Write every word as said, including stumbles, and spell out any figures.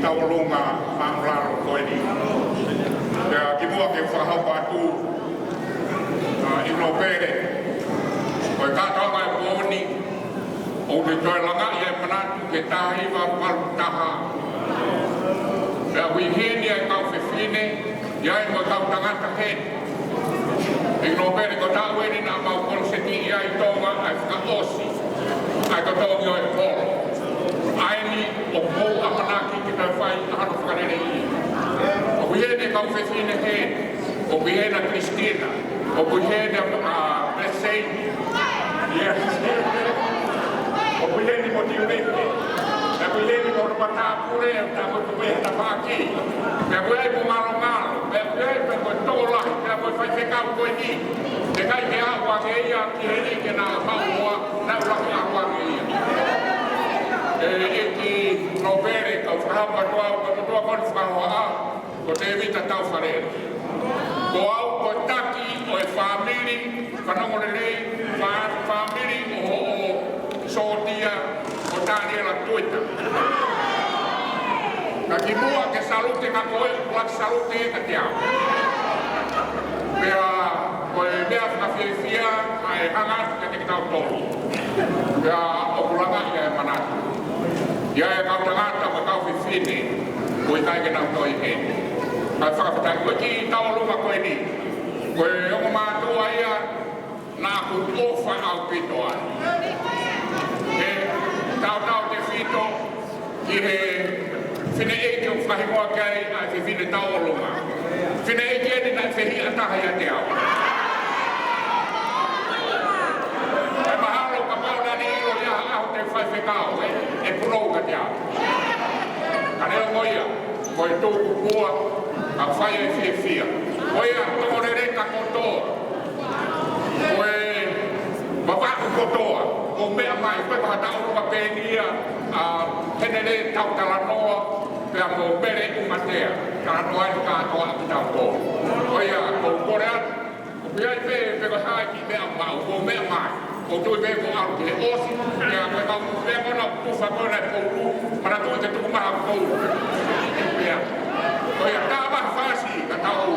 Tauʻolunga māʻulalo ko eni. Pea kimuʻa ke fakahoko atu, ʻa, ʻEiki Nōpele, ko e kātoanga ʻo e pō ni, ʻoku te toe langaʻi e manatu ki he taha hiva valu taha. Pea ʻoku ʻi heni ʻa e kau fefine, ʻi ai mo e kau tangata heni. ʻEiki Nōpele, ko e taʻu eni naʻa mau kolo seti ʻi ai Tonga ʻa e fakaʻosi ʻa e totongi ʻo e polo. ʻA eni ʻoku mou ʻamanaki ke toe fai ʻa hono fakaleleiʻi. ʻOku ʻi heni e kau fefine heni. ʻOku ʻi heni ʻa Christina. ʻOku ʻi heni ʻa, ʻa Mercedes. Yes. ʻOku ʻi heni mo Tiuleke. ʻOku ʻi heni mo Rupatapule, ʻa ko e tuku e tafaʻaki. Pea ʻoku ʻi ai mo Ngalongalo. Pea ʻoku ʻi ai pea mo Tokolahi. Pea mo e faifekau ko eni. Teʻeki ai ke aʻu ange ia ki heni ke na maʻu ʻa e, na ʻuluaki aʻu ange ia. ʻE, ʻEiki Nōpele, kau fakahoko atu au, kau motuʻa ko eni fakahoko au. Ko Tēvita Taufaʻāhau. Ko au ko e taki ʻo e fāmili, fanongo lelei, fā-, fāmili ʻo hoʻo sōtia ko Taniela Tuita. Ka kimuʻa ke salute ka ko e, ʻuluaki salute kiate au. Pea ko e meʻa fakafiefia ʻa e hanga atu kiate kitautolu. Pea ʻoku langaʻi ʻa e manatu. ʻI ai e kau tangata mo e kau fefine, ʻoku ʻikai ke nau toe ʻi heni. Kae fakafetaʻi ko e kiʻi tauʻolunga ko eni. Ko e ongo mātuʻa ia naʻa ku ʻofa ʻaupito ai. He tautautefito ki he fineʻeiki ʻoku fakahingoa ki ai ʻa e fefine tauʻolunga. Fineʻeiki eni naʻe fehiʻa taha ʻiate au. ʻE mahalo kapau naʻa ne ʻilo ia ʻa hoʻo faifekau, ʻe, ʻe pulou kiate au. Ka neongo ia, ko e tūkupua, ka fai e fiefia. Ko ia, toko lelei ka kotoa. Ko e Vavaʻu kotoa, mou meʻa mai, ko e fakataʻu ka pē eni ia, ʻa Henele Tautalanoa, pea mo Mele Umatea, talanoa ai kātoa kitautolu. Ko ia, ko u kole atu, ʻoku ʻi ai pē, pe ko hai ki meʻa mau, ko meʻa mai. Ko tui pē ko au ke ʻosi, pea ko e kau meʻa ko na tufa ko na ko u, manatuʻi ke tuku maha ko u. Pea, ko ia tā maha fasi, ka tau.